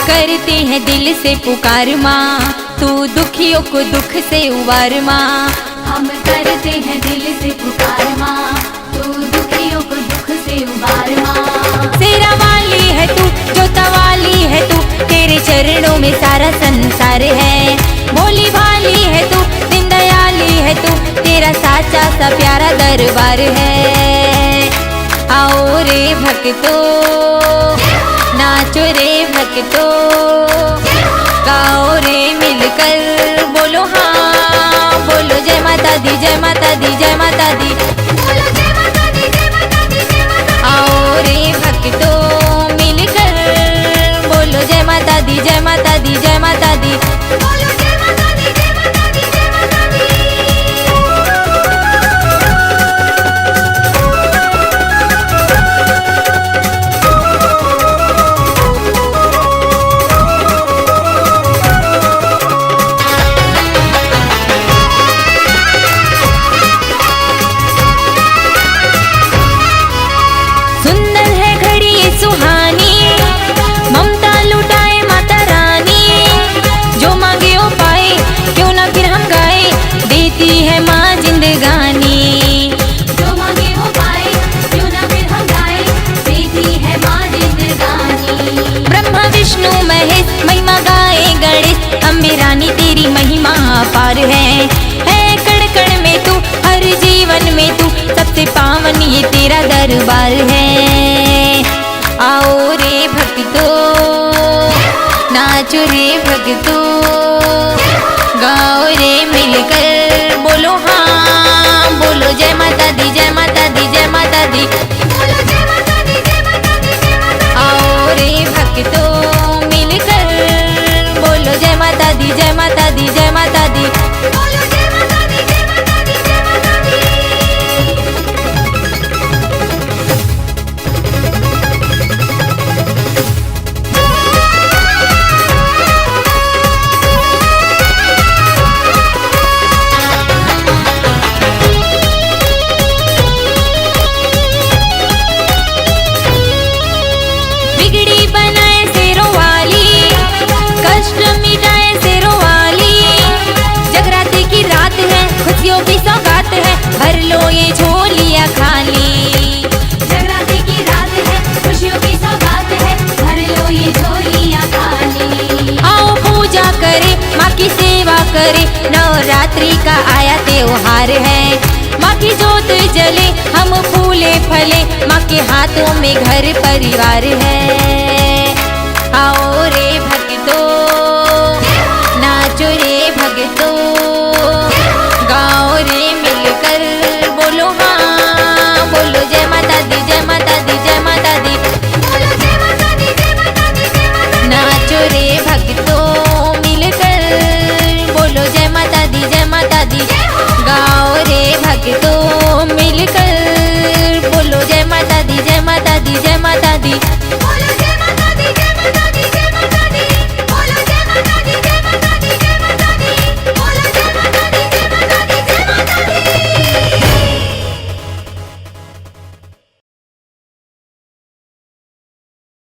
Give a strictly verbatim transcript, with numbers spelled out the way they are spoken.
करते हैं दिल से पुकार माँ, तू दुखियों को दुख से उबार माँ। हम करते हैं दिल से पुकार माँ, तू दुखियों को दुख से उबार माँ। शेरा वाली है तू, जोता वाली है तू, तेरे चरणों में सारा संसार है। भोली भाली है तू, दीनदयाली है तू, तेरा साचा सा प्यारा दरबार है। आओ रे भक्तों, नाचो रे भक्तों, गाओ रे मिलकर, बोलो हाँ, बोलो जय माता दी, जय माता दी, जय माता दी। बोलो जय माता दी, जय माता दी, जय माता दी। आओ रे भक्तों मिलकर, बोलो जय माता दी, जय माता दी, जय माता दी। बोलो जय माता दी, जय माता दी, जय माता दी। सुंदर है घड़ी ये सुहानी, ममता लुटाए माता रानी। जो मांगे वो पाए, क्यों ना फिर हम गाए, देती है माँ जिंदगानी। जो मांगे वो पाए, क्यों ना फिर हम गाए, देती है माँ जिंदगानी। ब्रह्मा विष्णु महेश महिमा गाए गणेश, अम्बे रानी तेरी महिमा अपार है। है कण कण में तू, हर जीवन में तू, सबसे पावन ये तेरा दरबार है। आओ रे भक्तों, नाचो रे भक्तों, गाओ रे मिलकर, बोलो हाँ, बोलो जय माता दी, जय माता दी, जय माता दी। बोलो जय माता दी, जय माता दी, जय माता दी। आओ रे भक्तों मिलकर, बोलो जय माता दी, जय माता दी, जय माता दी। बोलो जय माता दी, जय माता दी, जय माता दी। बिगड़ी बनाए शेरों वाली, कष्ट मिटाए शेरों वाली। जगराते की रात है, खुशियों की सौगात है, भर लो ये झोलियां खाली। जगराते की रात है, खुशियों की सौगात है, भर लो ये झोलियां खाली। आओ पूजा करे, माँ की सेवा करे, नवरात्रि का आया त्योहार है। माँ की जोत जले, हम फूले फले, माँ के हाथों में घर परिवार है। आओ रे भक्तों,